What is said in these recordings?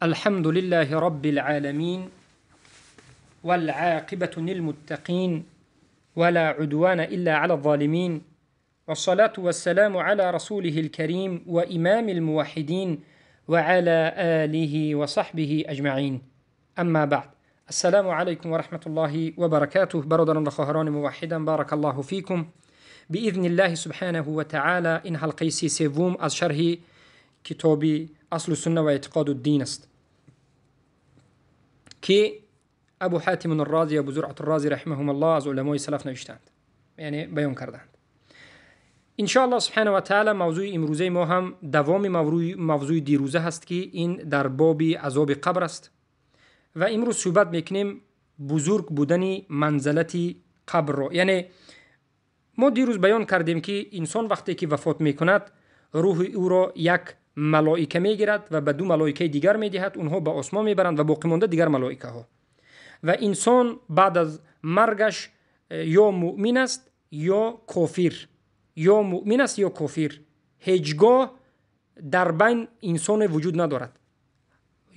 الحمد لله رب العالمين، والعاقبة للمتقين، ولا عدوان إلا على الظالمين، والصلاة والسلام على رسوله الكريم وإمام الموحدين وعلى آله وصحبه أجمعين. أما بعد، السلام عليكم ورحمة الله وبركاته. برادران و خواهران موحدان، بارك الله فيكم. بإذن الله سبحانه وتعالى این حلقه 33 از شرح کتاب اصل السنة و اعتقاد الدین است که ابو حاتم الرازی، ابو زرعة الرازی رحمهم الله از علمای سلف نوشتند، یعنی بیان کردند. ان شاء الله سبحانه و تعالی موضوع امروزه ما هم دوام موضوع دیروزه هست که این در باب عذاب قبر است و امروز صحبت میکنیم بزرگ بودن منزلت قبر رو. یعنی ما دیروز بیان کردیم که انسان وقتی که وفات میکند روح او را یک ملائکه میگیرد و به دو ملائکه دیگر میدهد، اونها به آسمان میبرند و باقی مانده دیگر ملائکه ها. و انسان بعد از مرگش یا مؤمن است یا کافر، یا مؤمن است یا کافر، هیچگاه در بین انسان وجود ندارد،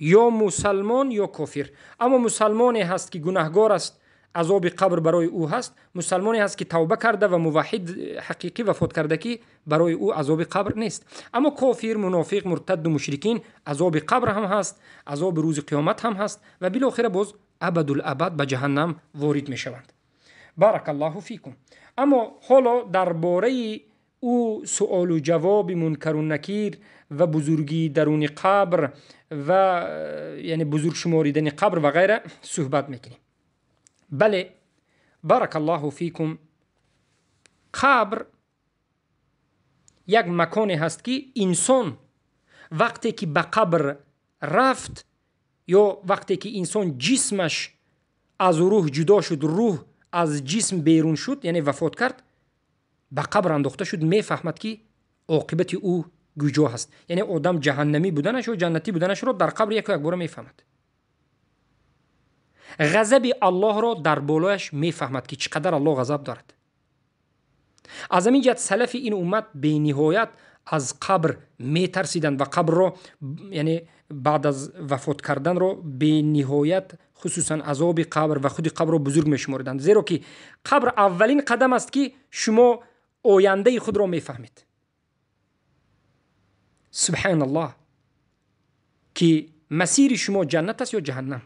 یا مسلمان یا کافر. اما مسلمانی هست که گناهگار است، عذاب قبر برای او هست. مسلمانی هست که توبه کرده و موحد حقیقی وفات کرده که برای او عذاب قبر نیست. اما کافر، منافق، مرتد و مشرکین عذاب قبر هم هست، عذاب روز قیامت هم هست و بالاخره باز ابدالابد به جهنم وارد میشوند. بارک الله فیکم. اما حالا درباره او سؤال و جواب منکر و نکیر و بزرگی درون قبر و یعنی بزرگ شماریدن قبر و غیره صحبت میکنیم. بله، بارک الله فیکم، قبر یک مکانی هست که انسان وقتی که به قبر رفت یا وقتی که انسان جسمش از روح جدا شد، روح از جسم بیرون شد، یعنی وفات کرد، به قبر انداخته شد، میفهمد که عاقبت او کجا هست. یعنی آدم جهنمی بودنش و جنتی بودنش رو در قبر یک بار میفهمد. غضب الله را در بالایش میفهمد که چقدر الله غضب دارد. از همین جهت سلف این امت به نهایت از قبر میترسیدند و قبر را، یعنی بعد از وفات کردن را به نهایت خصوصا عذاب قبر و خود قبر را بزرگ میشمردند، زیرا که قبر اولین قدم است که شما آینده خود را میفهمید. سبحان الله، که مسیر شما جنت است یا جهنم.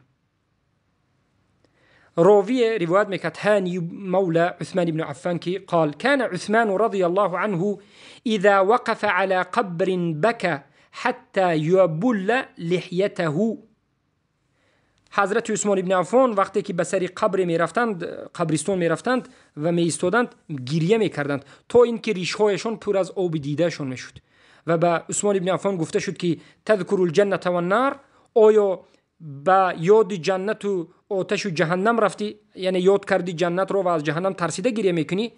راوی روایت میکرد هانی مولا عثمان بن عفان که قال كان عثمان رضي الله عنه اذا وقف على قبر بكى حتى يبل لحيته. حضرت عثمان بن عفان وقتی که به سر قبر میرفتند، قبرستان میرفتند و میایستادند، گریه میکردند تا اینکه ریشهایشان پر از آب دیدهشان میشد. و به عثمان بن عفان گفته شد که تذکر الجنة والنار، آیا به یاد جنت و آتش و جهنم رفتی؟ یعنی یاد کردی جنت رو و از جهنم ترسیده گریه میکنی؟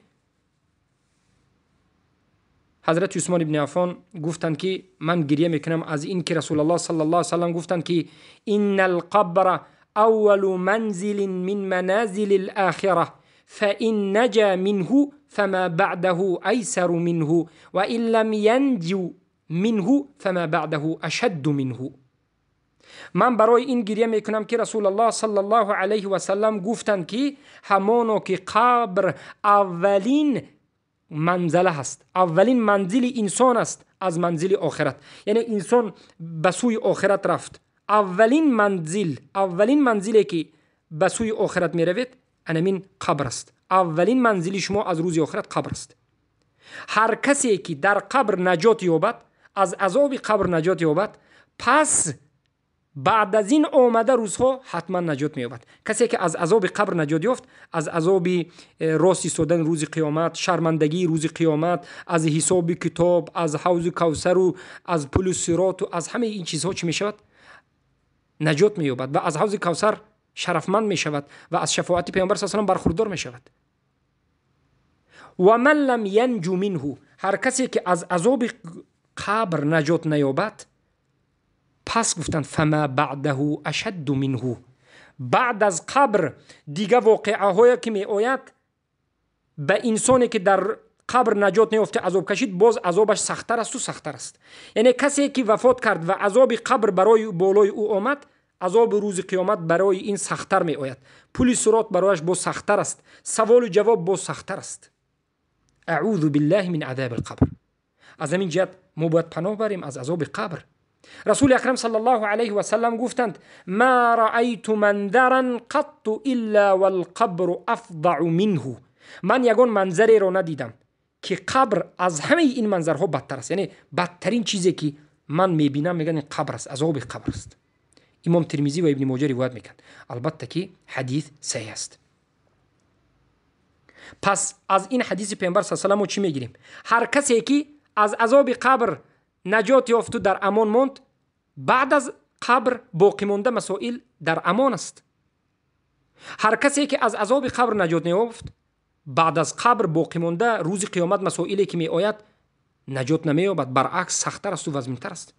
حضرت عثمان بن عفان گفتند که من گریه میکنم از این که رسول الله صلی الله علیه و سلم گفتند که ان القبر اول منزل من منازل الاخره فان نجا منه فما بعده ایسر منه وان لم ینجو منه فما بعده اشد منه. من برای این گریه میکنم که رسول الله صلی الله علیه و سلم گفتند که همانو که قبر اولین منزله هست، اولین منزل انسان است از منزل آخرت. یعنی انسان به سوی آخرت رفت، اولین منزل، اولین منزلی که به سوی آخرت میروید انمین قبر است. اولین منزل شما از روز آخرت قبر است. هر کسی که در قبر نجات یابد، از عذاب قبر نجات یابد، پس بعد از این آمده روزها حتما نجات مییابد. کسی که از عذاب قبر نجات یافت، از عذاب راست ایستادن روز قیامت، شرمندگی روز قیامت، از حساب کتاب، از حوض کوثر و از پل صراط و از همه این چیزها چی میشود؟ نجات مییابد و از حوض کوثر شرفمند میشود و از شفاعت پیامبر صلی الله علیه و برخوردار میشود. و من لم ینجو منه، هر کسی که از عذاب قبر نجات نیابد، پس گفتند فما بعده اشد منه، بعد از قبر دیگه واقعه هایی که می آید به انسانی که در қабр наҷот наёфта азоб кашид, боз азобаш сахттар асту сахттар аст. Яъне касе ки вафот кард ва азоби қабр барои болои ӯ омад, азоби рӯзи қиёмат барои ин сахттар меояд. Пули сирот барояш боз сахттар аст, саволу ҷавоб боз сахттар аст. Аъузу биллаҳи мин азаби лқабр. Аз ҳамин ҷиҳат мо бояд паноҳ барем аз азоби қабр. Расули акрам саллаллоҳу алайҳи васаллам гуфтанд: ма раайту манзаран қатту илла валқабру афдау минҳу. Ман ягон манзареро надидам ки қабр аз ҳамаи ин манзарҳо бадтар аст. Яъне бадтарин чизе ки ман мебинам, мегӯянд, ин қабр аст, азоби қабр аст. Имом Термизӣ ва Ибни Моҷа ривоят мекунанд. Албатта ки ҳадис саҳеҳ аст. Пас аз ин ҳадиси паёмбар саллаллоҳу алайҳи васаллам мо чӣ мегирем? Ҳар касе ки аз азоби қабр наҷот ёфту дар амон монд, баъд аз қабр боқӣ монда масоил дар амон аст. Ҳар касе ки аз азоби қабр наҷот наёфт, баъд аз қабр боқӣ монда рӯзи қиёмат масоиле ки меояд наҷот намеёбад, баръакс сахттар асту вазминтар аст.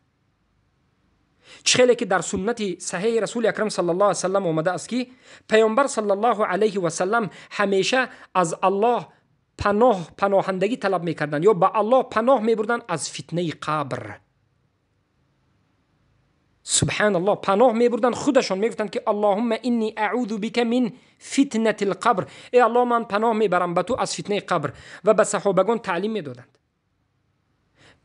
Чӣ хеле ки дар суннати саҳеҳи Расули акрам саллаллоҳу алайҳи васаллам омада аст ки паёмбар саллаллоҳу алайҳи васаллам ҳамеша аз Аллоҳ паноҳандагӣ талаб мекарданд ё ба Аллоҳ паноҳ мебурданд аз фитнаи қабр. Субҳаналлоҳ, паноҳ мебурданд, худашон мегуфтанд ки Аллоҳумма инни аъузу бика мин фитнати лқабр. Э Аллоҳ, ман паноҳ мебарам ба ту аз фитнаи қабр. Ва ба саҳобагон таълим медоданд.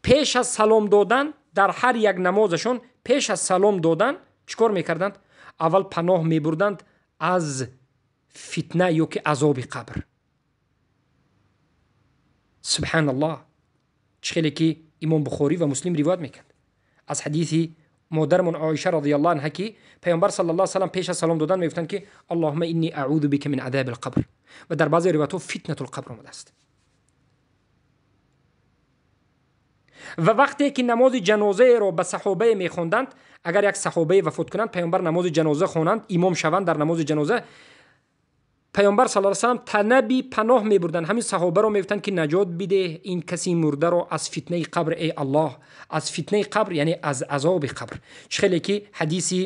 Пеш аз салом додан дар ҳар як намозашон, пеш аз салом додан чӣ кор мекарданд? Аввал паноҳ мебурданд аз фитна ё ки азоби қабр. Субҳаналлоҳ, чӣ хеле ки имом Бухорӣ ва Муслим ривоят мекард аз ҳадиси модарамон Оиша радиаллоҳу анҳа ки паёмбар саллаллоҳу алайҳи васаллам пеш аз салом додан мегуфтанд ки Аллоҳумма инни аъузу бика мин азаби лқабр. Ва дар баъзе ривоятҳо фитнатул қабр омадааст. Ва вақте ки намози ҷанозаеро ба саҳобае мехонданд, агар як саҳобае вафот кунанд, паёмбар намози ҷаноза хонанд, имом шаванд дар намози ҷаноза, паёмбар саллаллоҳу алайҳи васаллам танаби паноҳ мебурданд. Ҳамин саҳобаро мегуфтанд ки наҷот бидеҳ ин каси мурдаро аз фитнаи қабр, эй Аллоҳ, аз фитнаи қабр, яъне аз азоби қабр. Чӣ хеле ки ҳадиси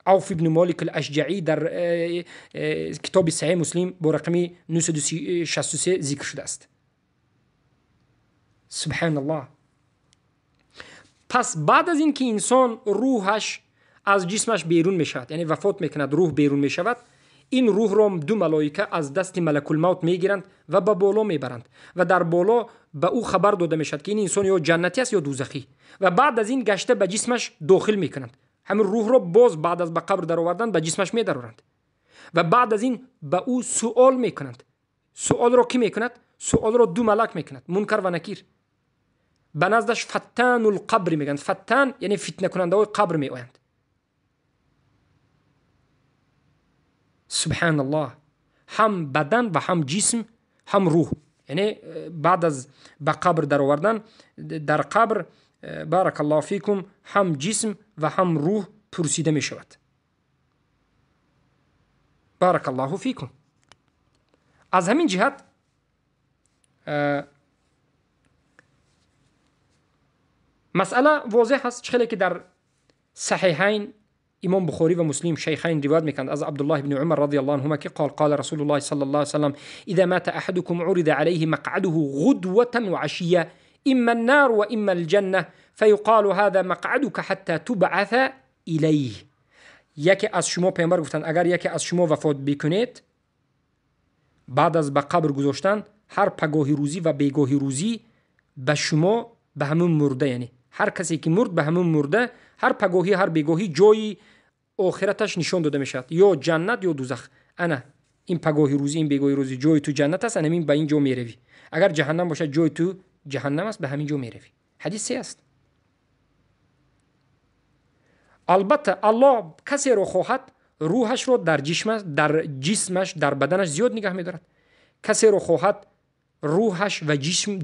Авф ибни Молик ал-Ашҷаӣ дар китоби Саҳеҳ Муслим бо рақами 963 зикр шудааст. Субҳаналлоҳ. Пас баъд аз ин ки инсон рӯҳаш аз ҷисмаш берун мешавад, яъне вафот мекунад, рӯҳ берун мешавад, ин рӯҳро ду малоика аз дасти малакулмавт мегиранд ва ба боло мебаранд ва дар боло ба ӯ хабар дода мешавад ки ин инсон ё ҷаннатӣ аст ё дӯзахӣ. Ва баъд аз ин гашта ба ҷисмаш дохил мекунанд. Ҳамин рӯҳро боз баъд аз ба қабр даровардан ба ҷисмаш медароранд ва баъд аз ин ба ӯ суол мекунанд. Суолро кӣ мекунад? Суолро ду малак мекунад, Мункар ва Накир. Ба наздаш фаттанулқабр мегӯянд. Фаттан яъне фитнакунандаҳои қабр меоянд. Субҳаналлоҳ, ҳам бадан ва ҳам ҷисм, ҳам рӯҳ. Яъне баъд аз ба қабр даровардан дар қабр, баракаллоҳу фикум, ҳам ҷисм ва ҳам рӯҳ пурсида мешавад. Баракаллоҳу фикум. Аз ҳамин ҷиҳат масъала возеҳ аст. Чӣ хеле ки дар саҳиҳайн имом Бухорӣ ва Муслим шайхайн ривоят мекунанд аз Абдуллоҳ ибни Умар радиаллоҳу анҳума ки қол қола Расулуллоҳи саллаллоҳу алайҳи васаллам: иза мата аҳадукум урида алайҳи мақъадуҳу ғудватан ва ашия имма аннар ва имма алҷанна фаюқолу ҳаза мақъадука ҳатта тубъаса илайҳ. Яке аз шумо, паёмбар гуфтанд, агар яке аз шумо вафот бикунед, баъд аз ба қабр гузоштан ҳар пагоҳи рӯзӣ ва бегоҳи рӯзӣ ба шумо, ба ҳамун мурда, яъне ҳар касе ки мурд ба ҳамун мурда ҳар пагоҳӣ ҳар бегоҳӣ ҷои охираташ нишон дода мешавад, ё ҷаннат ё дӯзах. Ана ин пагоҳи рӯзӣ, ин бегоҳи рӯзӣ ҷои ту ҷаннат аст, ана ҳамин ба ин ҷо меравӣ. Агар ҷаҳаннам бошад, ҷои ту ҷаҳаннам аст, ба ҳамин ҷо меравӣ. Ҳадис се аст. Албатта Аллоҳ касеро хоҳад рӯҳашро дар ҷисмаш, дар баданаш зиёд нигаҳ медорад. Касеро хоҳад рӯҳаш ва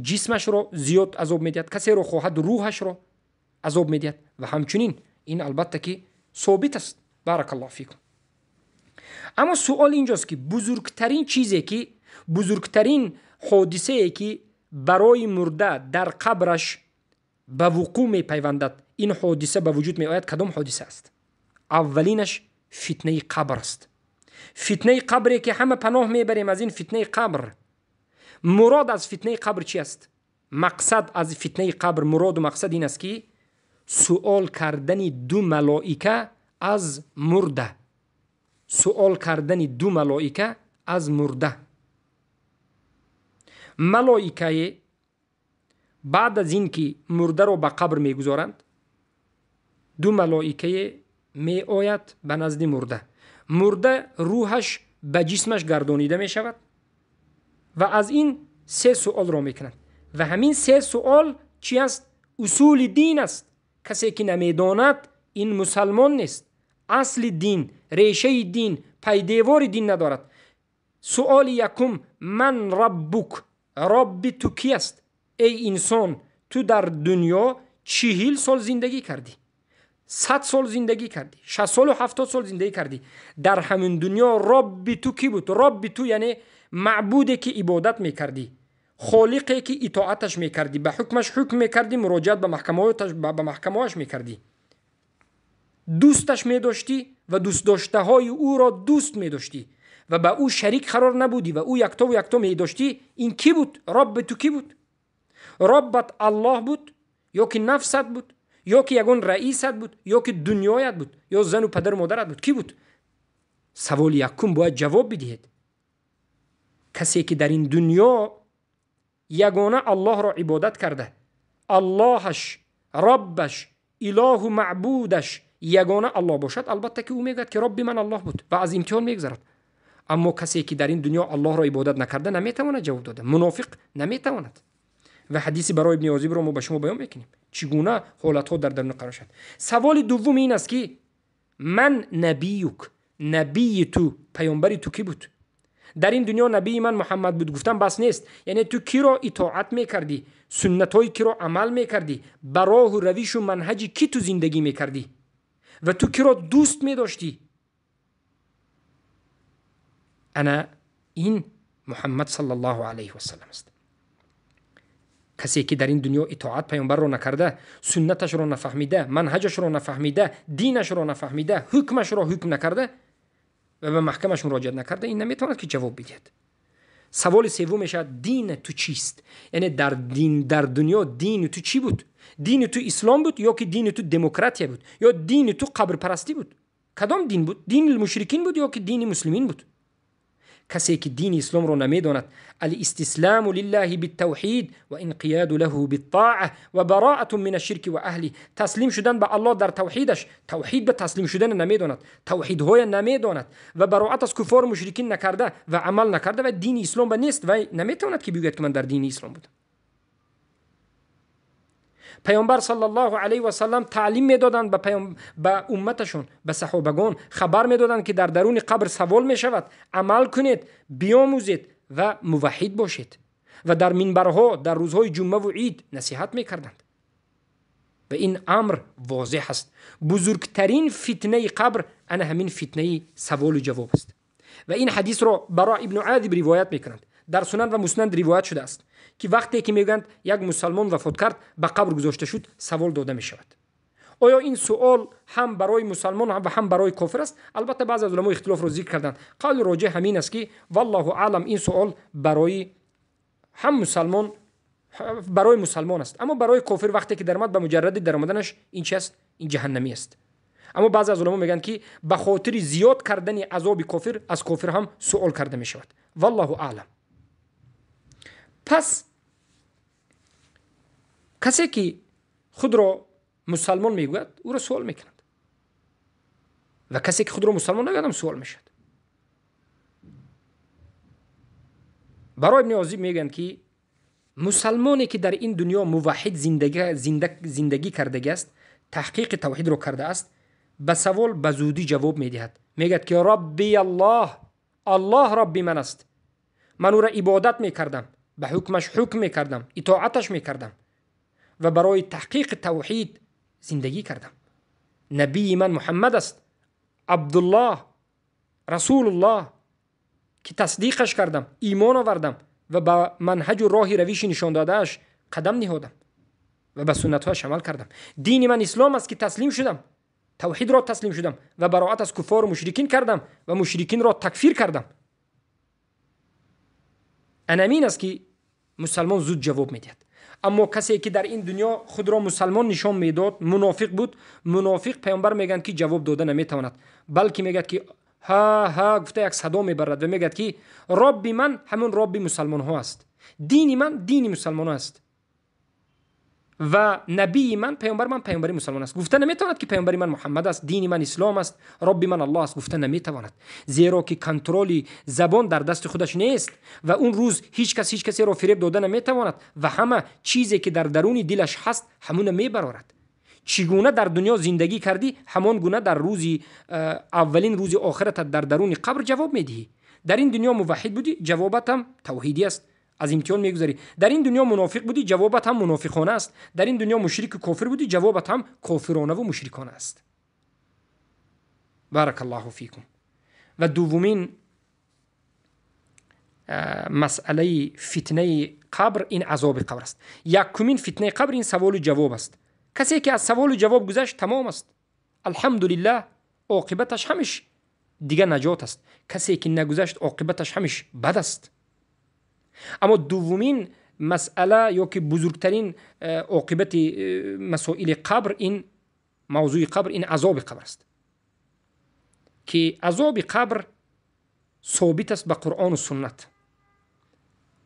ҷисмашро зиёд азоб медиҳад, касеро хоҳад рӯҳашро азоб медиҳад. Ва ҳамчунин ин албатта ки собит аст. Баракаллоҳу фикум. Аммо суол инҷост ки бузургтарин чизе ки, бузургтарин ҳодисае ки барои мурда дар қабраш ба вуқӯъ мепайвандад, ин ҳодиса ба вуҷуд меояд, кадом ҳодиса аст? Аввалинаш фитнаи қабр аст. Фитнаи қабре ки ҳама паноҳ мебарем аз ин фитнаи қабр. Мурод аз фитнаи қабр чи аст? Мақсад аз фитнаи қабр, муроду мақсад ин аст, ки суол кардани ду малоика аз мурда, суол кардани ду малоика аз мурда. Малоикае баъд аз ин ки мурдаро ба қабр мегузоранд, ду малоикае меояд ба назди мурда. Мурда рӯҳаш ба ҷисмаш гардонида мешавад ва аз ин се суолро мекунанд. Ва ҳамин се суол чи аст? Усули дин аст. Касе ки намедонад, ин мусалмон нест. Асли дин, решаи дин, пайдевори дин надорад. Суоли якум: ман раббук, робби ту ки аст? Эй инсон, ту дар дунё 40 сол зиндагӣ кардӣ, 100 сол зиндагӣ кардӣ, 60 солу 70 сол зиндагӣ кардӣ. Дар ҳамин дунё робби ту кӣ буд? Робби ту яъне маъбуде ки ибодат мекардӣ, холиқе ки итоаташ мекардӣ, ба ҳукмаш ҳукм мекардӣ, муроҷиат ба маҳкамаҳояш мекардӣ, дӯсташ медоштӣ ва дӯстдоштаҳои ӯро дӯст медоштӣ ва ба ӯ шарик қарор набудӣ ва ӯ яктову якто медоштӣ. Ин кӣ буд? Робби ту кӣ буд? Роббат Аллоҳ буд ё ки нафсат буд, ё ки ягон раисат буд, ё ки дунёят буд, ё зану падару модарат буд? Кӣ буд? Саволи якум бояд ҷавоб бидиҳед. Касе ки дар ин дунё ягона Аллоҳро ибодат карда, Аллоҳаш, Роббаш, илоҳу маъбудаш ягона Аллоҳ бошад, албатта ки ӯ мегӯяд, ки Робби ман Аллоҳ буд ва аз имтиҳон мегузарад. Аммо касе ки дар ин дунё Аллоҳро ибодат накарда, наметавонад ҷавоб дода. Мунофиқ наметавонад. Ва ҳадиси Барои ибни Озибро мо ба шумо баён мекунем, чӣ гуна ҳолатҳо дар дарун қарор шавад. Саволи дуввум ин аст, ки ман набиюк, набии ту, паёмбари ту кӣ буд? Дар ин дунё набии ман Муҳаммад буд гуфтан бас нест. Яъне ту киро итоат мекардӣ, суннатҳои киро амал мекардӣ, ба роҳу равишу манҳаҷи кӣ ту зиндагӣ мекардӣ ва ту киро дӯст медоштӣ? Ана ин Муҳаммад саллаллоҳу алайҳи васаллам аст. Касе ки дар ин дунё итоат паёмбарро накарда, суннаташро нафаҳмида, манҳаҷашро нафаҳмида, динашро нафаҳмида, ҳукмашро ҳукм накарда ва ба маҳкамаш муроҷиат накарда, ин наметавонад ки ҷавоб бидиҳад. Саволи севум мешавад: дини ту чист? Яъне дар дин, дар дунё дини ту чӣ буд? Дини ту ислом буд ё ки дини ту демократия буд, ё дини ту қабрпарастӣ буд? Кадом дин буд? Дини мушрикин буд ё ки дини муслимин буд? Касе ки дини исломро намедонад, алистисламу лиллаҳи биттавҳид ва инқияду лаҳу биттоа ва бароатун мин ашширки ва аҳли, таслим шудан ба Аллоҳ дар тавҳидаш, тавҳид ба таслим шудана намедонад, тавҳидҳоя намедонад ва бароат аз куфору мушрикин накарда ва амал накарда ва дини ислом ба нест ва наметавонад ки бигӯяд, ки ман дар дини ислом будам. Паёмбар саллаллоҳу алайҳи васаллам таълим медоданд ба умматашон, ба саҳобагон хабар медоданд, ки дар даруни қабр савол мешавад, амал кунед, биомӯзед ва муваҳҳид бошед. Ва дар минбарҳо дар рӯзҳои ҷумъаву ид насиҳат мекарданд. Ва ин амр возеҳ аст. Бузургтарин фитнаи қабр ана ҳамин фитнаи саволу ҷавоб аст. Ва ин ҳадисро Баро ибну Азиб ривоят мекунанд. Дар Сунан ва Муснанд ривоят шудааст, ки вақте ки мегӯянд як мусалмон вафот кард, ба қабр гузошта шуд, савол дода мешавад. Оё ин суол ҳам барои мусалмон ва ҳам барои кофир аст? Албатта баъзе аз уламо ихтилофро зикр карданд. Қавли роҷеҳ ҳамин аст, ки валлоҳу аълам, ин суол барои ҳам мусалмон, барои мусалмон аст, аммо барои кофир вақте ки даромад, ба муҷарради даромаданаш ин чи аст? Ин ҷаҳаннамӣ аст. Аммо баъзе аз уламо мегӯянд, ки ба хотири зиёд кардани азоби кофир аз кофир ҳам суол карда мешавад. Валлоҳу аълам. Пас касе ки худро мусалмон мегӯяд, ӯро суол мекунанд ва касе ки худро мусалмон нагӯяд ҳам суол мешавад. Барои ибни Озиб мегӯянд, ки мусалмоне ки дар ин дунё муваҳҳид зиндагӣ кардагиаст, таҳқиқи тавҳидро кардааст, ба савол ба зудӣ ҷавоб медиҳад. Мегӯяд, ки Робби Аллоҳ, Аллоҳ Робби ман аст. Ман ӯро ибодат мекардам, ба ҳукмаш ҳукм мекардам, итоаташ мекардам ва барои таҳқиқи тавҳид зиндагӣ кардам. Набии ман Муҳаммад аст, Абдуллоҳ, Расулуллоҳ, ки тасдиқаш кардам, имон овардам ва ба манҳаҷу роҳи равиши нишон додааш қадам ниҳодам ва ба суннатҳояш амал кардам. Дини ман ислом аст, ки таслим шудам, тавҳидро таслим шудам ва бароат аз куфору мушрикин кардам ва мушрикинро такфир кардам. Анамин аст, ки Мусалмон зуд ҷавоб медиҳад. Аммо касе ки дар ин дунё худро мусалмон нишон медод, мунофиқ буд, мунофиқ, паёмбар мегӯянд, ки ҷавоб дода наметавонад, балки мегӯяд, ки ҳа ҳа гуфта як садо мебарад ва мегӯяд, ки робби ман ҳамон робби мусалмонҳо аст, дини ман дини мусалмонҳо аст ва набии ман, паёмбари ман паёмбари мусалмон аст. Гуфта наметавонад, ки паёмбари ман Муҳаммад аст, дини ман ислом аст, робби ман Аллоҳ аст, гуфта наметавонад, зеро ки контроли забон дар дасти худаш нест ва он рӯз ҳеҷ кас ҳеҷ касеро фиреб дода наметавонад ва ҳама чизе ки дар даруни дилаш ҳаст, ҳамуна мебарорад. Чӣ гуна дар дунё зиндагӣ кардӣ, ҳамон гуна дар рӯзи аввалин рӯзи охиратат дар даруни қабр ҷавоб медиҳӣ. Дар ин дунё муваҳҳид будӣ, ҷавобатам тавҳидӣ аст, аз имтиҳон мегузарӣ. Дар ин дунё мунофиқ будӣ, ҷавобат ҳам мунофиқона аст. Дар ин дунё мушрику кофир будӣ, ҷавобат ҳам кофиронаву мушрикона аст. Баракаллоҳу фикум. Ва дуввумин масъалаи фитнаи қабр ин азоби қабр аст. Якумин фитнаи қабр ин саволу ҷавоб аст. Касе ки аз саволу ҷавоб гузашт, тамом аст, алҳамдулиллаҳ, оқибаташ ҳамиш дига наҷот аст. Касе ки нагузашт, оқибаташ ҳамиш бад аст. Аммо дуввумин масъала ё ки бузургтарин оқибати масоили қабр, ин мавзӯи қабр, ин азоби қабр аст, ки азоби қабр собит аст ба Қуръону суннат.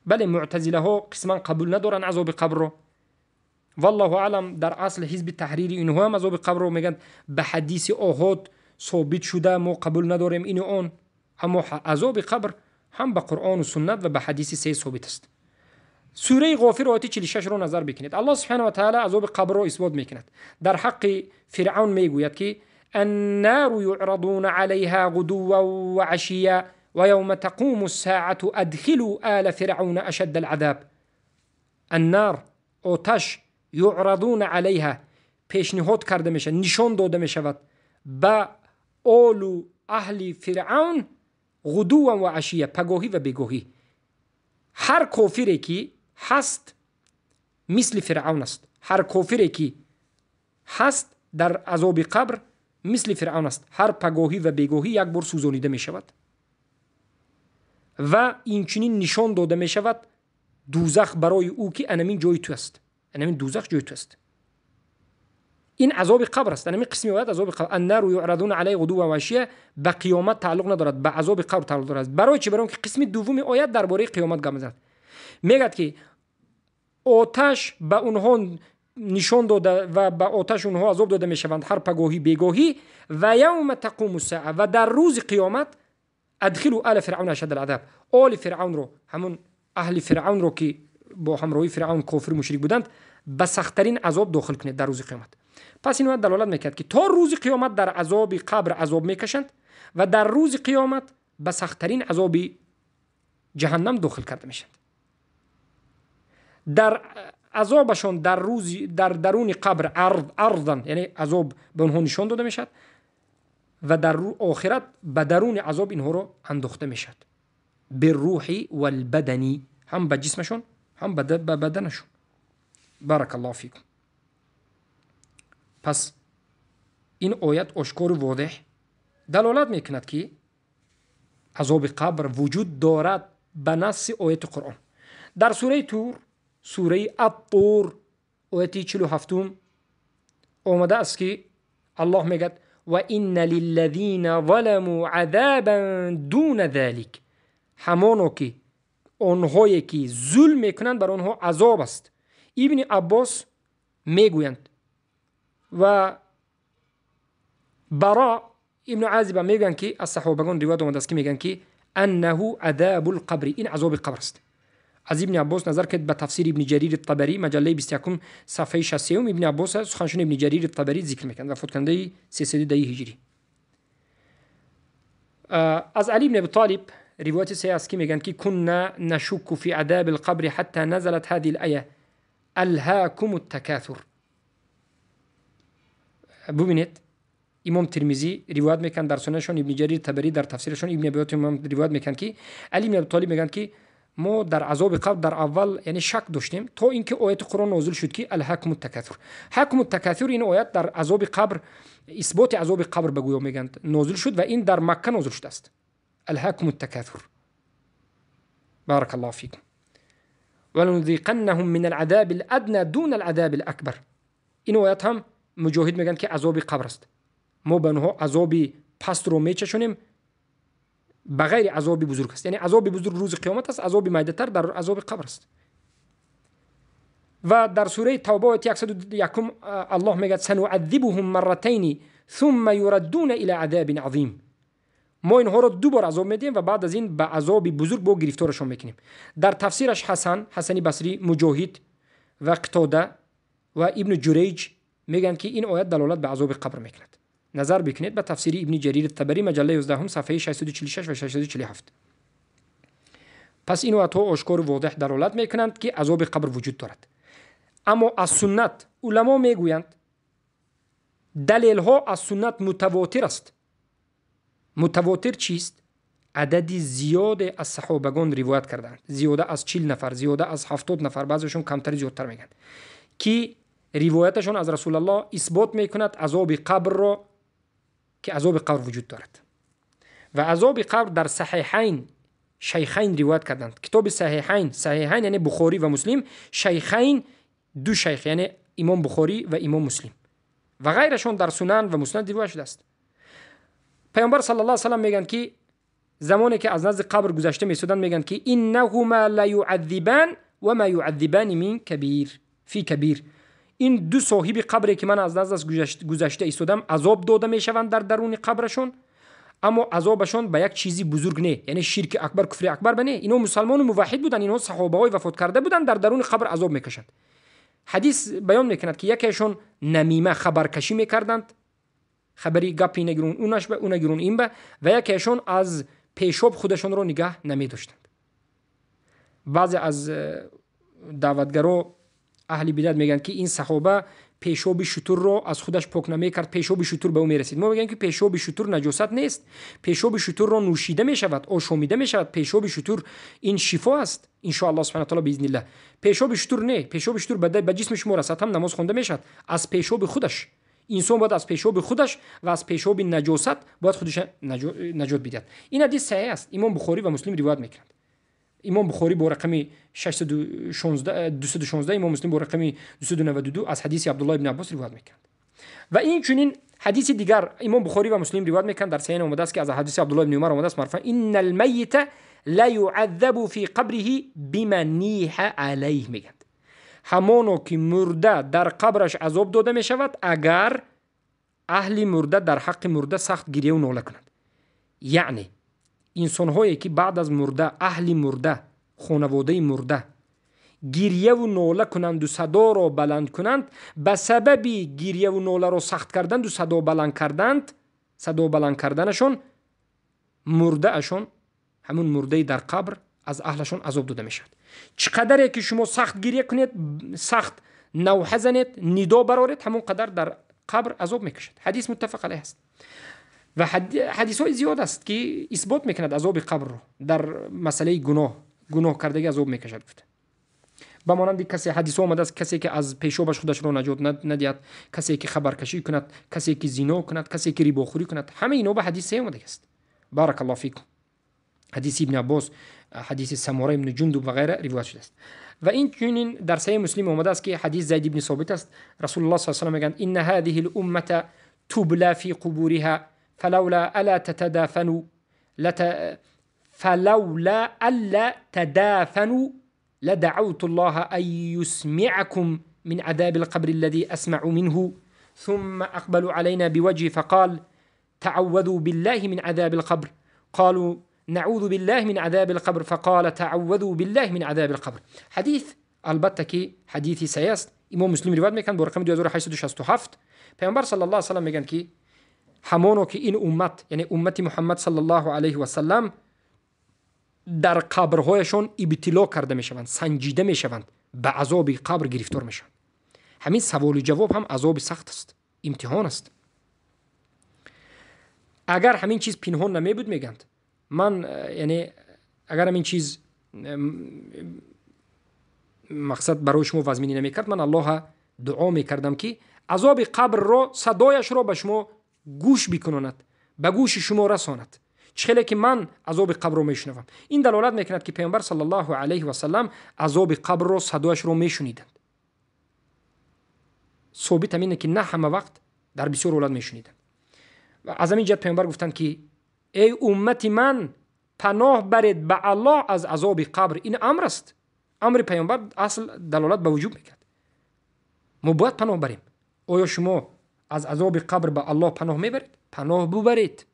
Бале, муътазилаҳо қисман қабул надоранд азоби қабрро, валлоҳу аълам. Дар асл ҳизби таҳрири инҳо ҳам азоби қабрро мегӯянд ба ҳадиси оҳод собит шуда, мо қабул надорем ину он. Аммо азоби қабр ҳам ба Қуръону суннат ва ба ҳадиси се собит аст. Сураи Ғофир, ояти 46-ро назар бикунед. Аллоҳ субҳана ва таала азоби қабрро исбот мекунад. Дар ҳаққи Фиръавн мегӯяд, ки النار يعرضون عليها غدوا وعشيا ويوم تقوم الساعة أدخلوا آل فرعون أشد العذاب. النار оташ, يعرضون عليها пешниҳод карда мешавад, нишон дода мешавад ба олу аҳли Фиръавн, غدوا وعشيا, пагоҳӣ ва бегоҳӣ. Ҳар кофире ки ҳаст, мисли Фиръавн аст. Ҳар кофире ки ҳаст, дар азоби қабр мисли Фиръавн аст. Ҳар пагоҳӣ ва бегоҳӣ як бор сӯзонида мешавад ва инчунин нишон дода мешавад дӯзах барои ӯ, ки анамин ҷои ту аст, анамин дӯзах ҷои ту аст. Ин азоби қабр аст. Анамин қисми оят азоби қабр, النار يعرضون عليها غدوا وعشيا, ба қиёмат тааллуқ надорад, ба азоби қабр тааллуқ дорад. Барои чӣ? Барои он ки қисми дуввуми оят дар бораи қиёмат гап мезанад. Мегӯяд, ки оташ ба онҳо нишон дода ва ба оташ онҳо азоб дода мешаванд ҳар пагоҳӣ, бегоҳӣ, ويوم تقوم الساعة, ва дар рӯзи қиёмат, أدخلوا آل فرعون أشد العذاب, оли Фиръавнро, ҳамон аҳли Фиръавнро, ки бо ҳамроҳии Фиръавн кофир, мушрик буданд, ба сахттарин азоб дохил кунед дар рӯзи қиёмат. Пас ин оят далолат мекард, ки то рӯзи қиёмат дар азоби қабр азоб мекашанд ва дар рӯзи қиёмат ба сахттарин азоби ҷаҳаннам дохил карда мешаванд. Дар азобашон дар рӯзи дар даруни қабр عرضا, яъне азоб ба онҳо нишон дода мешавад ва дар охират ба даруни азоб инҳоро андохта мешавад, بالروح والبدن, ҳам ба ҷисмашон, ҳам ба баданашон. بارك الله فيكم. Пас ин оят ошкору возеҳ далолат мекунад, ки азоби қабр вуҷуд дорад ба насси ояти Қуръон. Дар сураи Тур, сураи Аттур, ояти 47-ум омадааст, ки Аллоҳ мегӯяд: وإن للذين ظلموا عذابا دون ذلك. Ҳамоно ки онҳое ки зулм мекунанд, бар онҳо азоб аст. Ибни Аббос мегӯянд ва Бара ибну Азиба мегӯянд, ки аз саҳобагон ривоят омадааст, ки мегӯянд, ки أنه عذاب القبر, ин азоби қабр аст. Аз Ибни Аббос назар кунед ба тафсири Ибни Ҷарири Табарӣ, маҷаллаи 21, сафҳаи 63. Ибни Аббос суханшуни Ибни Ҷарири Табарӣ зикр мекунад, вафоткунандаи 310 ҳиҷрӣ. Аз Али ибни Аби Толиб ривояти се аст, ки мегӯянд, ки كنا نشك في عذاب القبر حتى نزلت هذه الآية ألهاكم التكاثر. Бубинед, имом Тирмизӣ ривоят мекунанд дар сунанашон, Ибни Ҷарир Табарӣ дар тафсирашон, Ибни Абиот ривоят мекунанд, ки Али ибни Абитолиб мегӯянд, ки мо дар азоби қабр дар аввал, яъне, шак доштем, то ин ки ояти Қуръон нозил шуд, ки ألهاكم التكاثر. ألهاكم التكاثر, ин оят дар азоби қабр, исботи азоби қабр ба гӯё мегӯянд, нозил шуд ва ин дар Макка нозил шудааст. ألهاكم التكاثر. بارك الله فيكم. ولنذيقنهم من العذاب الأدنى دون العذاب الأكبر. این آیت هم مجاهد میگن که عذاب قبر است. ما به آنها عذاب پست رو میچشونیم بغیر عذاب بزرگ است. یعنی عذاب بزرگ روز قیامت است، عذاب میده‌تر در عذاب قبر است. و در سوره توبه آیت 101 الله میگه سنعذبهم مرتين ثم يردون الى عذاب عظیم. ما اینها رو دو بار عذاب میدیم و بعد از این به عذاب بزرگ با گرفتارشون میکنیم. در تفسیرش حسن بصری، مجاهد و قتاده و ابن جریج میگن که این آیت دلالت به عذاب قبر میکند. نظر بکنید به تفسیر ابن جریر الطبری مجله 11 صفحه 646 و 647. پس این آیت ها آشکار و واضح دلالت میکنند که عذاب قبر وجود دارد. اما از سنت علما میگویند دلیل ها از سنت متواتر است. متواتر چیست؟ عدد زیاد از صحابگان روایت کردند، زیاده از 40 نفر، زیاده از 70 نفر، بعضیشون کمتر زیادتر میگن که روایتشون از رسول الله اثبات میکند عذاب قبر را، که عذاب قبر وجود دارد. و عذاب قبر در صحیحین شیخین روایت کردند. کتاب صحیحین، صحیحین یعنی بخاری و مسلم، شیخین دو شیخ یعنی امام بخاری و امام مسلم و غیرشون در سنن و مسند روایت شده است. پیامبر صلی الله علیه و سلم میگن که زمانی که از نزد قبر گذشته میسودن میگن که انهما لا يعذبان و ما يعذبان من کبیر فی کبیر. این دو صاحب قبری که من از نزد گذشته ایستادم عذاب داده میشوند در درون قبرشون، اما عذابشون به یک چیزی بزرگ نه، یعنی شرک اکبر، کفر اکبر نه. اینا مسلمان و موحد بودن، اینها صحابه های وفات کرده بودن، در درون قبر عذاب میکشند. حدیث بیان میکند که یکیشون نمیمه خبرکشی میکردند، خبری گپی نگیرون اونش به اون گیرون این به، و یکیشون از پیشاب خودشون رو نگاه نمیداشتند. بعضی از دعوتگرا اهل بدعت میگن که این صحابه پیشاب شتر رو از خودش پاک نمیکرد، پیشاب شتر به او میرسید. ما میگیم که پیشاب شتر نجاست نیست، پیشاب شتر رو نوشیده میشود، آشامیده میشود. پیشاب شتر این شفا است ان شاء الله سبحانه و تعالی باذن الله. پیشاب شتر نه، پیشاب شتر به جسم شما رسد هم نماز خونده میشود. از پیشاب خودش انسان باید از پیشاب خودش و از پیشاب نجاست باید خودش نجات بدهد. این حدیث صحیح است، امام بخاری و مسلم روایت میکنند. امام بخاری با رقم 616 216، امام مسلم با رقم 292 از حدیث عبدالله ابن عباس روایت میکنند. و این چنین حدیث دیگر امام بخاری و مسلم روایت میکنند، در صحیح آمده است که از حدیث عبدالله ابن عمر آمده است مرفوع ان المیت لا يعذب في قبره بما نیح علیه. میگند همانو که مرده در قبرش عذاب داده میشود اگر اهل مرده در حق مرده سخت گریه و ناله کنند. یعنی انسان‌هایی که بعد از مرده، اهل مرده، خانواده مرده گریه و ناله کنند و صدا را بلند کنند، به سبب گریه و ناله را سخت کردند و صدا بلند کردند، صدا بلند کردنشون مرده اشون، همون مرده در قبر از اهلشون عذاب داده میشود. چقدر که شما سخت گریه کنید، سخت نوحه زنید، ندا برارید، همون قدر در قبر عذاب میکشد. حدیث متفق علیه است. و حدیث های زیاد است که اثبات میکند عذاب قبر رو در مسئله گناه، گناه کردگی عذاب میکشد. گفته به مانند کسی حدیث آمده است کسی که از پیشابش خودش رو نجات ندهد، کسی که خبرکشی کند، کسی که زنا کند، کسی که ریباخوری کند، همه اینا به حدیث آمده است. بارک الله فیکم. حدیث ابن عباس، حدیث سموره ابن جندب و غیره روایت شده است. و این چنین در صحیح مسلم آمده است که حدیث زید ابن ثابت است. رسول الله صلی الله علیه و سلم میگن ان هذه الامه تبلى في قبورها فلولا الا تتدافنوا فلولا الا تدافنوا لدعوت الله ان يسمعكم من عذاب القبر الذي اسمع منه ثم اقبلوا علينا بوجهه فقال تعوذوا بالله من عذاب القبر قالوا نعوذ بالله من عذاب القبر فقال تعوذوا بالله من عذاب القبر. حدیث البته که حدیثی صحیح است، امام مسلم روایت میکنه با رقم 2867. پیامبر صلی الله علیه و سلم میگن که همانو که این امت، یعنی امت محمد صلی الله علیه و سلم، در قبرهایشون ابتلا کرده میشوند، سنجیده میشوند، به عذاب قبر گرفتار میشوند. همین سوال و جواب هم عذاب سخت است، امتحان است. اگر همین چیز پنهان نمی بود میگند من، یعنی اگر همین چیز مقصد برای شما وزمینی نمیکرد، من الله دعا میکردم که عذاب قبر را، صدایش را به شما گوش بکناند، به گوش شما رساند. Чӣ хеле ки ман азоби қабрро мешунавам. Ин далолат мекунад, ки паёмбар саллаллоҳу алайҳи васаллам азоби қабрро, садояшро мешуниданд. Собит ҳам ине, ки на ҳама вақт, дар бисёр ҳолат мешуниданд. Ва аз ҳамин ҷиҳат паёмбар гуфтанд, ки эй уммати ман, паноҳ баред ба Аллоҳ аз азоби қабр. Ин амр аст. Амри паёмбар асл далолат ба вуҷуб мекунад. Мо бояд паноҳ барем. Оё шумо аз азоби қабр ба Аллоҳ паноҳ мебаред? Паноҳ бубаред.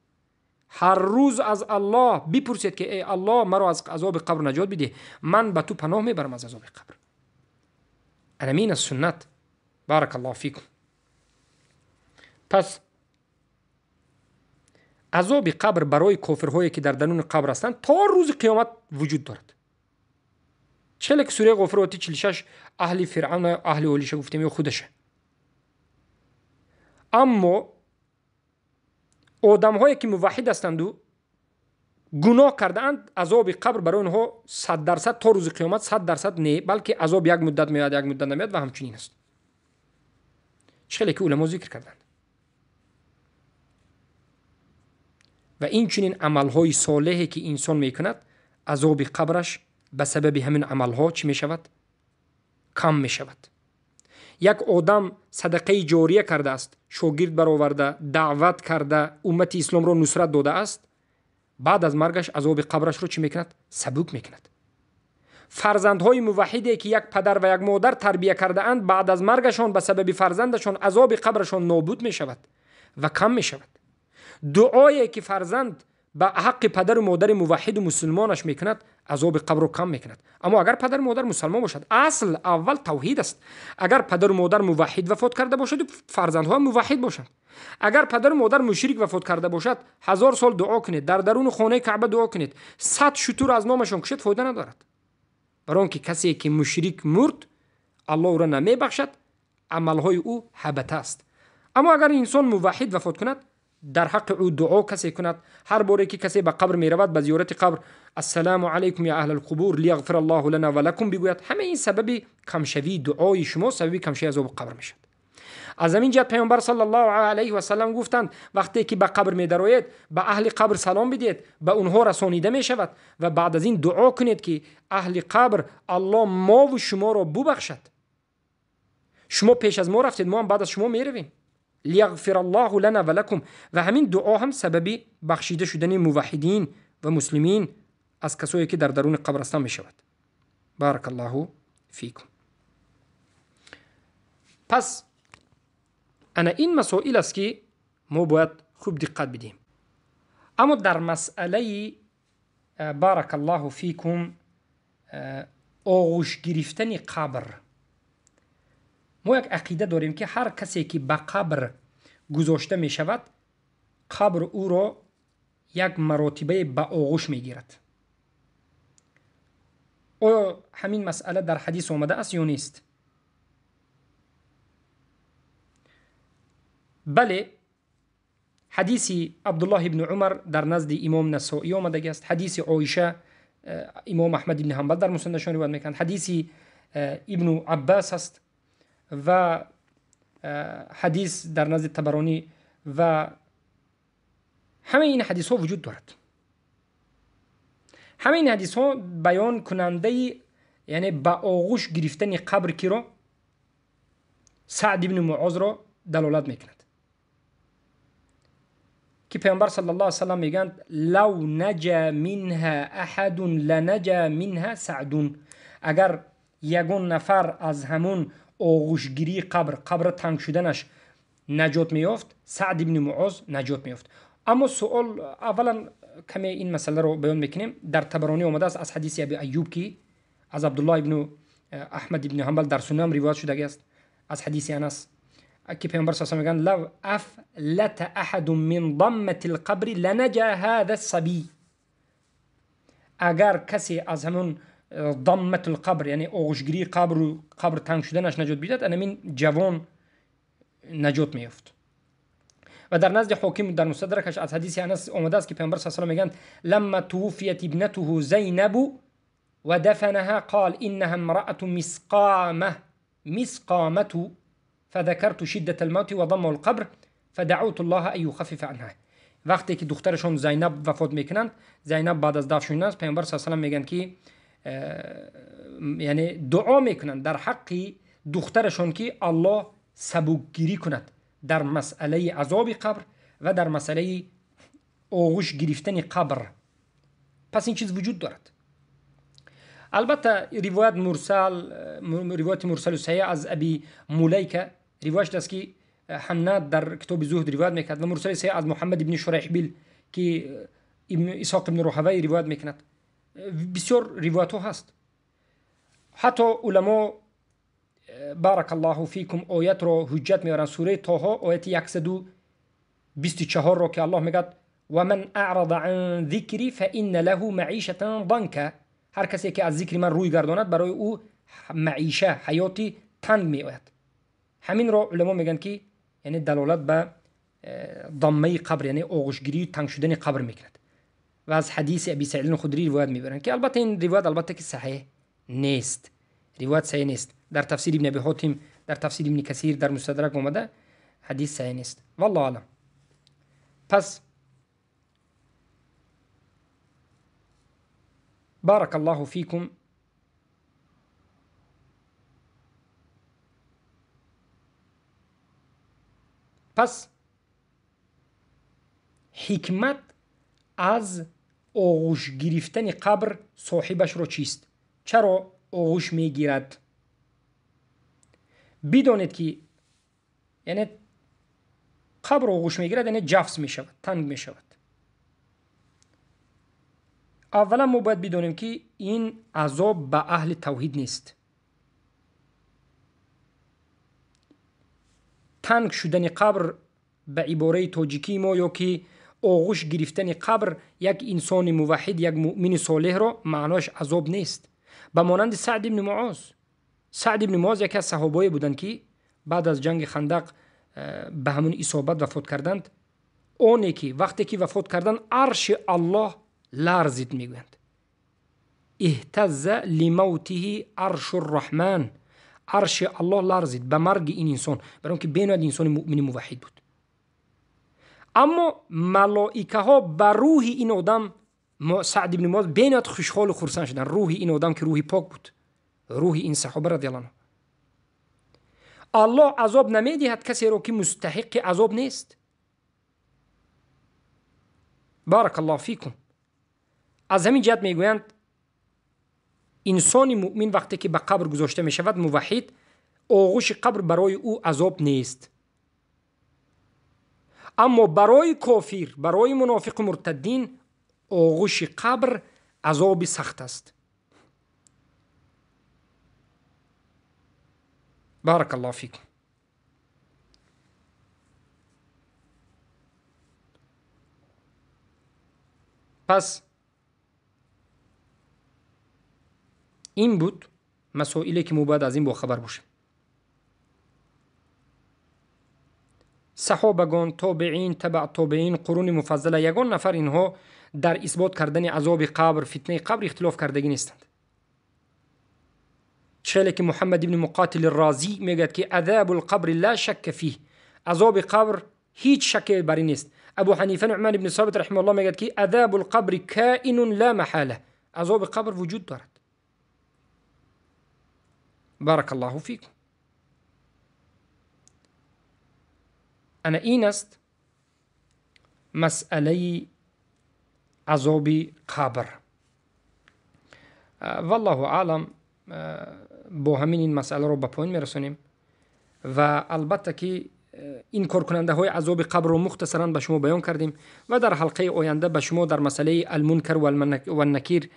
Ҳар рӯз аз Аллоҳ бипурсед, ки эй Аллоҳ, маро аз азоби қабр наҷот бидеҳ, ман ба ту паноҳ мебарам аз азоби қабр. Анамин аст суннат. Барак Аллоҳу фикум. Пас азоби қабр барои кофирҳое, ки дар даруни қабр ҳастанд, то рӯзи қиёмат вуҷуд дорад. Чӣ хеле ки сураи Ғофир ояти 46 аҳли Фиръавн, аҳли олиша гуфтем ё худаша. Аммо одамҳое, ки муваҳҳид ҳастанду гуноҳ кардаанд, азоби қабр барои онҳо 100% то рӯзи қиёмат 100% не, балки азоб як муддат меояд, як муддат намеояд ва ҳамчунин аст. Чӣ хеле ки уламо зикр карданд. Ва инчунин амалҳои солеҳе, ки инсон мекунад, азоби қабраш ба сабаби ҳамин амалҳо чӣ мешавад? Кам мешавад. Як одам садақаи ҷория кардааст, шогирд бароварда, даъват карда, уммати исломро нусрат додааст, баъд аз маргаш азоби қабрашро чӣ мекунад? Сабук мекунад. Фарзандҳои муваҳҳиде, ки як падар ва як модар тарбия кардаанд, баъд аз маргашон ба сабаби фарзандашон азоби қабрашон нобуд мешавад ва кам мешавад. Дуое, ки фарзанд ба ҳаққи падару модари муваҳҳиду мусулмонаш мекунад, азоби қабрро кам мекунад. Аммо агар падару модар мусалмон бошад, асл аввал тавҳид аст. Агар падару модар муваҳҳид вафот карда бошаду фарзандҳо муваҳҳид бошанд. Агар падару модар мушрик вафот карда бошад, 1000 сол дуо кунед, дар даруни хонаи Каъба дуо кунед, 100 шутур аз номашон кушед, фоида надорад. Барои он ки касе, ки мушрик мурд, Аллоҳ ӯро намебахшад, амалҳои ӯ ҳабата аст. Аммо агар инсон муваҳҳид вафот кунад, дар ҳаққи ӯ дуо касе кунад, ҳар боре ки касе ба қабр меравад, ба зиёрати қабр ассалому алайкум я аҳлал қубур лияғфир Аллоҳу лана ва лакум бигӯяд, ҳама ин сабаби камшавии дуои шумо, сабаби камшавии азоби қабр мешавад. Аз ҳамин ҷиҳат паёмбар саллаллоҳу алайҳи васаллам гуфтанд, вақте ки ба қабр медароед, ба аҳли қабр салом бидиҳед, ба онҳо расонида мешавад ва баъд аз ин дуо кунед, ки аҳли қабр Аллоҳ мову шуморо бубахшад. Шумо пеш аз мо рафтед, мо ҳам баъд аз шумо меравем. Лияғфир Аллоҳу лана ва лакум. Ва ҳамин дуо ҳам сабаби бахшида шудани муваҳҳидин ва муслимин аз касое, ки дар даруни қабр ҳастанд мешавад. Барак Аллоҳу фикум. Пас ана ин масоил аст, ки мо бояд хуб диққат бидиҳем. Аммо дар масъалаи барак Аллоҳу фикум оғӯш гирифтани қабр, мо як ақида дорем, ки ҳар касе, ки ба қабр гузошта мешавад, қабр ӯро як маротибае ба оғӯш мегирад. Оё ҳамин масъала дар ҳадис омада аст ё нест? Бале, ҳадиси Абдуллоҳ ибни Умар дар назди имом Насоӣ омадаги аст. Ҳадиси Оиша имом Аҳмад ибни Ҳанбал дар мусандашон ривоят мекунанд. Ҳадиси ибну Аббас аст ва ҳадис дар назди Табаронӣ ва ҳамаи ин ҳадисҳо вуҷуд дорад. Ҳамаи ин ҳадисҳо баёнкунандаи, яъне ба оғӯш гирифтани қабр киро? Саъд ибни Муозро далолат мекунад, ки паёмбар саллаллоҳу алайҳи васаллам мегӯянд: лав наҷа минҳа аҳадун ланаҷа минҳа саъдун. Агар ягон нафар аз ҳамун оғӯшгирии қабр, қабр танг шуданаш наҷот меёфт, Саъд ибни Муоз наҷот меёфт. Аммо суол, аввалан каме ин масъаларо баён мекунем. Дар Табаронӣ омадааст аз ҳадиси Аби Аюб, ки аз Абдуллоҳ ибну Аҳмад ибни Ҳанбал дар суннам ривоят шудаги аст, аз ҳадиси Анас, ки паёмбар саллаллоҳу алайҳи васаллам мегӯянд: лав афлата аҳадун мин даммати лқабри ланаҷа ҳаза ссабий. Агар касе аз ҳамон дамматул қабр, яъне оғӯшгирии қабру қабр танг шуданаш наҷот бидиҳад, анамин ҷавон наҷот меёфт. Ва дар назди ҳоким дар мустадракаш аз ҳадиси Анас омадааст, ки паёмбар саллаллоҳу алайҳи васаллам мегӯянд: ламма тувуфият ибнатуҳу Зайнабу ва дафанаҳа қол иннаҳа имраату мисқома мисқомату фадакарту шиддата алмавти ва даммаҳу алқабр фадаъуту Аллоҳа ан юхаффифа анҳа. Вақте ки духтарашон Зайнаб вафот мекунанд, Зайнаб баъд аз дафн шудан Паёмбар саллаллоҳу алайҳи васаллам мегӯянд ки яъне дуо мекунанд дар ҳаққи духтарашон ки Аллоҳ сабукгирӣ кунад дар масъалаи азоби қабр ва дар масъалаи оғӯш гирифтани қабр. Пас ин чиз вуҷуд дорад. Албатта ривоят мурсал, ривояти мурсалу саҳеҳ аз Аби Мулайка ривоят аст ки Ҳаннад дар китоби Зуҳд ривоят мекунад ва мурсали саҳеҳ аз Муҳаммад ибни Шурайҳбил ки Исҳоқ ибни Роҳавай ривоят мекунад. Бисёр ривоятҳо ҳаст. Ҳатто уламо баракаллоҳу фикум оятро ҳуҷҷат меоранд, сураи Тоҳо ояти 124-ро ки Аллоҳ мегӯяд ва ман аърада ан зикри фаинна лаҳу маишатан данка, ҳар касе ки аз зикри ман рӯй гардонад барои ӯ маиша, ҳаёти танг меояд. Ҳаминро уламо мегӯянд ки яъне далолат ба даммаи қабр, яъне оғӯшгирии танг шудани қабр мекунад. Ва аз ҳадиси Аби Саид Худрӣ ривоят мебаранд ки албатта ин ривоят албатта ки саҳеҳ нест, ривоят саҳеҳ нест. Дар тафсири ибни Аби Ҳотим, дар тафсири ибни Касир, дар Мустадрак омада ҳадис саҳеҳ нест. Валлоҳу аълам. Пас баракаллоҳу фикум пас ҳикмат аз оғӯш гирифтани қабр соҳибашро чист? Чаро оғӯш мегирад? Бидонед ки яъне қабр оғӯш мегирад, яъне ҷафс мешавад, танг мешавад. Аввалан мо бояд бидонем ки ин азоб ба аҳли тавҳид нест. Танг шудани қабр ба ибораи тоҷикии мо ё ки оғӯш гирифтани қабр як инсони муваҳҳид, як муъмини солеҳро маънояш азоб нест. Ба монанди Саъд ибни Муоз. Саъд ибни Муоз яке аз саҳобое буданд ки баъд аз ҷанги Хандақ ба ҳамун исобат вафот карданд. Оне ки вақте ки вафот карданд арши Аллоҳ ларзид мегӯянд. Иҳтазза лимавтиҳи аршу рраҳман, арши Аллоҳ ларзид ба марги ин инсон, барои он ки бениҳоят инсони муъмини муваҳҳид буд. Аммо малоикаҳо ба рӯҳи ин одам Саъд ибни Муоз бениҳоят хушҳолу хурсанд шуданд. Рӯҳи ин одам ки рӯҳи пок буд, рӯҳи ин саҳоба радиаллоҳу анҳу. Аллоҳ азоб намедиҳад касеро ки мустаҳиқи азоб нест. Баракаллоҳу фикум. Аз ҳамин ҷиҳат мегӯянд инсони муъмин вақте ки ба қабр гузошта мешавад муваҳҳид, оғӯши қабр барои ӯ азоб нест. Аммо барои кофир, барои мунофиқу муртаддин оғӯши қабр азоби сахт аст. Баракаллоҳу фикум. Пас ин буд масоиле ки мо бояд аз ин бохабар бошем. Саҳобагон, тобеин, табаъ тобеин, қуруни муфаззала, ягон нафар инҳо дар исбот кардани азоби қабр, фитнаи қабр ихтилоф кардагӣ нестанд. Челе ки Муҳаммад ибни Муқотили Розӣ мегӯяд ки азабул қабри ла шакка фиҳ, азоби қабр ҳеҷ шакке бар ин нест. Абу Ҳанифа Нуъман ибни Собит раҳимаҳуллоҳ мегӯяд ки азабул қабри каинун ла маҳала, азоби қабр вуҷуд дорад. Баракаллоҳу фикум. Ана ин аст масъалаи азоби қабр. Валлоҳу аълам. Бо ҳамин ин масъаларо ба поён мерасонем ва албатта ки ин коркунандаҳои азоби қабрро мухтасаран ба шумо баён кардем ва дар ҳалқаи оянда ба шумо дар масъалаи алмункар ваннакир,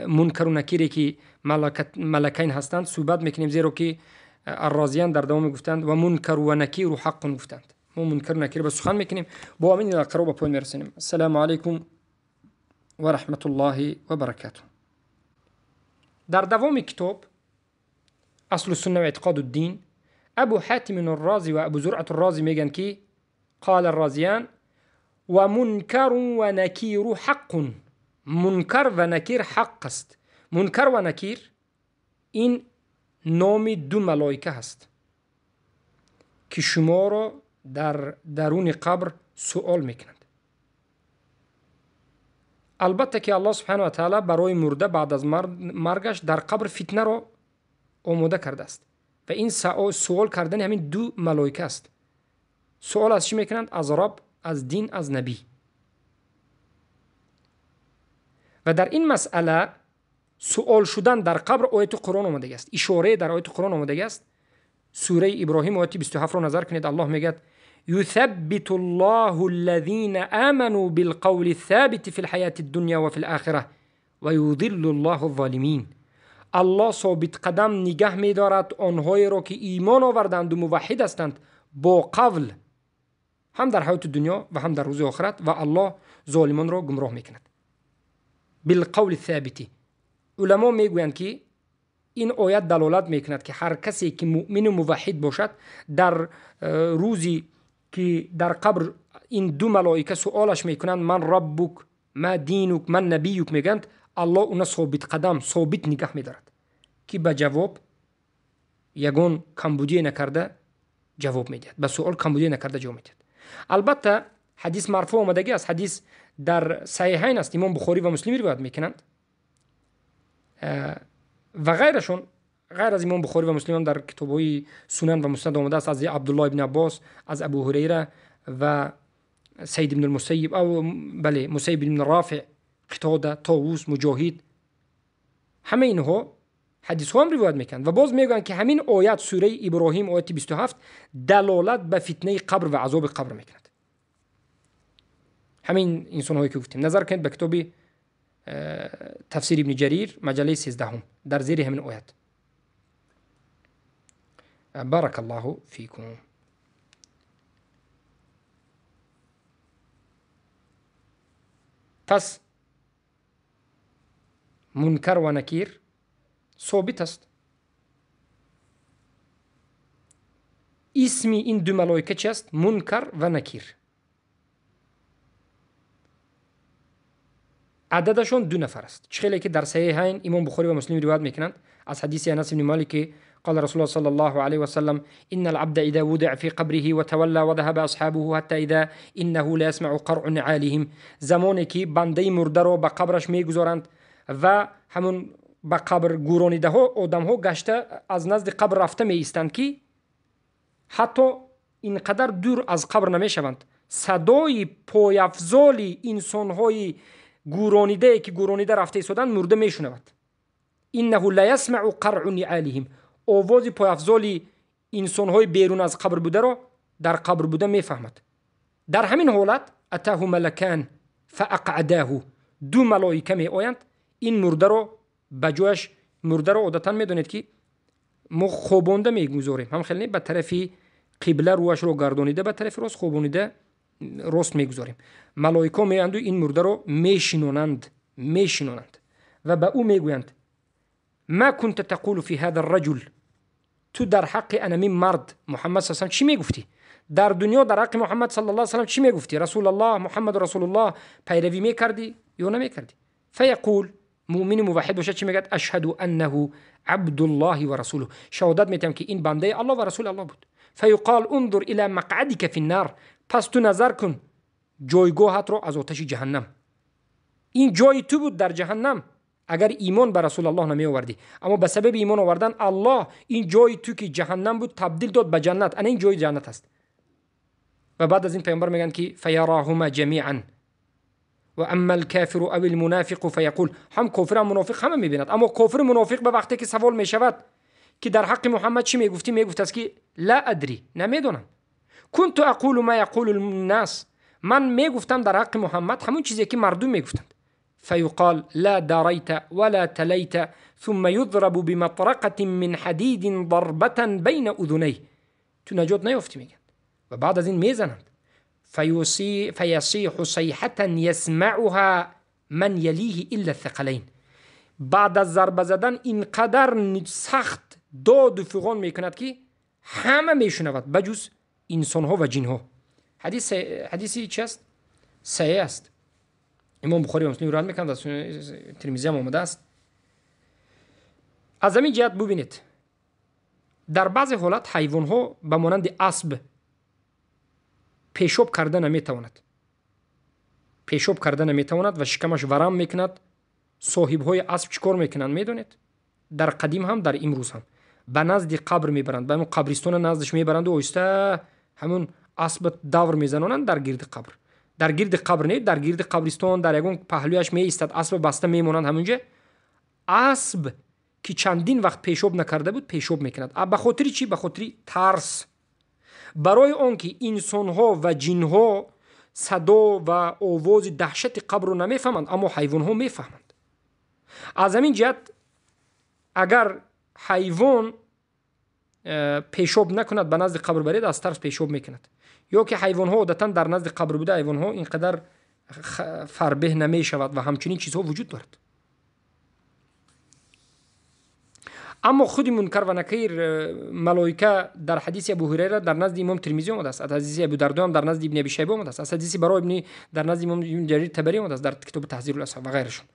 мункару накире ки малакайн ҳастанд суҳбат мекунем, зеро ки аррозиян дар давоме гуфтанд ва мункару ва накиру ҳаққун гуфтанд. Мо мункару накир ба сухан мекунем. Бо ҳамин ин ҳалқаро ба поён мерасонем. Ассалому алайкум ва раҳматуллоҳи ва баракатуҳ. Дар давоми китоб Аслу сунна ва эътиқоду дин Абу Ҳатим Розӣ ва Абу Зуръат Розӣ мегӯянд ки қала Розиян ва мункару ва накиру ҳаққун. Мункар ва накир ҳақ аст. Мункар ва накир ин номи ду малоика ҳаст ки шуморо дар даруни қабр суол мекунанд. Албатта ки Аллоҳ субҳанаҳу ва таъала барои мурда баъд аз маргаш дар қабр фитнаро омода кардааст ва ин суол кардани ҳамин ду малоика аст. Суол аз чӣ мекунанд? Аз Раб, аз дин, аз набӣ. Ва дар ин масъала суол шудан дар қабр ояти Қуръон омадагиаст, ишорае дар ояти Қуръон омадагиаст. Сураи Иброҳим ояти 27-ро назар кунед. Аллоҳ мегӯяд: يثبت الله الذين آمنوا بالقول الثابت في الحياة الدنيا وفي الآخرة ويضل الله الظالمين. الله ثابت قدم نگه می‌دارد آنهایی را که ایمان آوردند و موحد هستند با قول، هم در حیات دنیا و هم در روز آخرت، و الله ظالمان را گمراه می‌کند. بالقول الثابت. علما میگویند که این آیت دلالت میکند که هر کسی که مؤمن و موحد باشد در روزی که در قبر این دو ملائکه سوالش میکنند، من ربک، ما دینک، من نبیک، میگند، الله اونا ثابت قدم، ثابت نگه میدارد که به جواب یگان کمبودی نکرده جواب میدهد، به سوال کمبودی نکرده جواب میدهد. البته حدیث مرفوع آمدگی است، حدیث در صحیحین است، امام بخاری و مسلم روایت میکنند و غیرشون، غیر از امام بخاری و مسلم هم در کتاب‌های سنن و مسند آمده است، از عبدالله ابن عباس، از ابو هریره و سید ابن المسیب، او بله مسیب ابن رافع، قتاده، طاووس، مجاهد، همه اینها حدیث ها هم روایت میکنند و باز میگویند که همین آیت سوره ابراهیم آیت 27 دلالت به فتنه قبر و عذاب قبر میکند. همین انسان هایی که گفتیم. نظر کنید به کتاب تفسیر ابن جریر مجله 13 در زیر همین آیت. بارک الله فیکم. پس منکر و نکیر ثابت است. اسم این دو ملائکه چی است؟ منکر و نکیر. عددشون دو نفر است. چه که در صحیحین امام بخاری و مسلم روایت میکنند از حدیث انس بن مالک قال رسول الله صلى الله عليه وسلم إن العبد إذا وضع في قبره وتولى وذهب أصحابه حتى إذا إنه لا يسمع قرع نعالهم. زمانی که بنده مرده را به قبرش میگذارند و همون به قبر گورانیده ها آدم ها گشته از نزد قبر رفته می ایستند که حتی اینقدر دور از قبر نمیشوند، صدای پایافزال انسان های گورانیده که گورانیده رفته ایستادند مرده میشنود. انه لا يسمع قرع نعالهم. آواز پایافزال انسان های بیرون از قبر بوده را در قبر بوده میفهمد. در همین حالت اتاه ملکان فاقعداه، دو ملائکه می آیند این مرده را به جایش. مرده را عادتا میدونید که ما خوابانده میگذاریم، هم خیلی به طرف قبله روش رو گردانیده به طرف راست خوابانیده راست میگذاریم. ملائکه میاند و این مرده را میشینانند و به او میگویند ما كنت تقول في هذا الرجل، تو در حق انمی مرد محمد صلی الله علیه و چی میگفتی؟ در دنیا در حق محمد صلی الله علیه و سلم چی میگفتی؟ رسول الله، محمد رسول الله پیروی میکردی یا نمیکردی؟ فیقول، مؤمن موحد باشه چی میگه؟ اشهد انه عبد الله و رسوله، شهادت میتم که این بنده الله و رسول الله بود. فیقال انظر الى مقعدك في النار، پس تو نظر کن جایگاهت رو از آتش جهنم، این جای تو بود در جهنم اگر ایمان به رسول الله نمی آوردی، اما به سبب ایمان آوردن الله این جای تو که جهنم بود تبدیل داد به جنت، این جای جنت است. و بعد از این پیامبر میگن که فیراهما جمیعا و اما الكافر او المنافق فیقول، هم کافر هم منافق همه میبیند، اما کافر منافق به وقتی که سوال میشود که در حق محمد چی میگفتی، میگفت است که لا ادری، نمیدونم، كنت اقول ما یقول الناس، من میگفتم در حق محمد همون چیزی که مردم میگفتند. فيقال لا دريت ولا تليت ثم يضرب بمطرقة من حديد ضربة بين أذنيه، تو نجات نیافتی میگن و بعد از این میزنند. فيصيح صيحة يسمعها من يليه إلا الثقلين، بعد از ضربه زدن اینقدر سخت داد و فغان میکند که همه میشنود بجز انسانها و جنها. حدیثی چی است؟ صحیح است. امام بخاری و مسلم روایت میکنند، از ترمذی هم آمده است. از همین جهت ببینید در بعضی حالت حیوان ها به مانند اسب پیشاب کرده نمیتواند، Пешоб карда наметавонад ва шикамаш варам мекунад. Соҳибҳои асп чӣ кор мекунанд, медонед? Дар қадим ҳам, дар имрӯз ҳам ба назди қабр мебаранд, ба ҳамон қабристона наздаш мебаранду оҳиста ҳамон асп давр мезанонанд дар гирди қабр. Дар гирди қабр не, дар гирди қабристон дар ягон паҳлӯяш меистад, асп баста мемонанд ҳамонҷа. Асп ки чандин вақт пешоб накарда буд, пешоб мекунад. Ба хотири чӣ? Ба хотири тарс. Барои он ки инсонҳо ва ҷинҳо садо ва овози даҳшати қабрро намефаҳманд, аммо ҳайвонҳо мефаҳманд. Аз ҳамин ҷиҳат агар ҳайвон пешоб накунад, ба назди қабр баред, аз тарс пешоб мекунад. Ё ки ҳайвонҳо одатан дар назди қабр буда, ҳайвонҳо ин қадар фарбеҳ намешавад ва ҳамчунин чизҳо вуҷуд дорад. Аммо худи Мункар ва Накир малоика дар ҳадиси Абу Ҳурайра дар назди имом Тирмизӣ омадааст, аз ҳадиси Абу Дардо ҳам дар назди Ибни Аби Шайба омадааст, аз ҳадиси Баро ибни дар назди имом Ибни Ҷарир Табарӣ омадааст дар китоби Таҳзирул Асҳоб ва ғайрашон.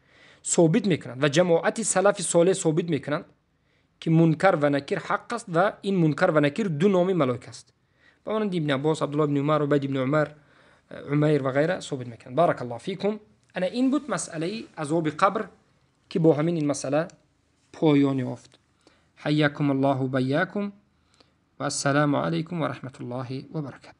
Собит мекунанд ва ҷамоати салафи солеҳ собит мекунанд ки Мункар ва Накир ҳақ аст ва ин Мункар ва Накир ду номи малоика аст. Ба монанди Ибни Аббос, Абдуллоҳ ибни Умар, Убайд ибни Умар, Умайр ва ғайра собит мекунанд. Баракаллоҳу фикум. Ана ин буд масъалаи азоби қабр ки бо ҳамин ин масъала поён ёфт. حياكم الله وبياكم والسلام عليكم ورحمة الله وبركاته.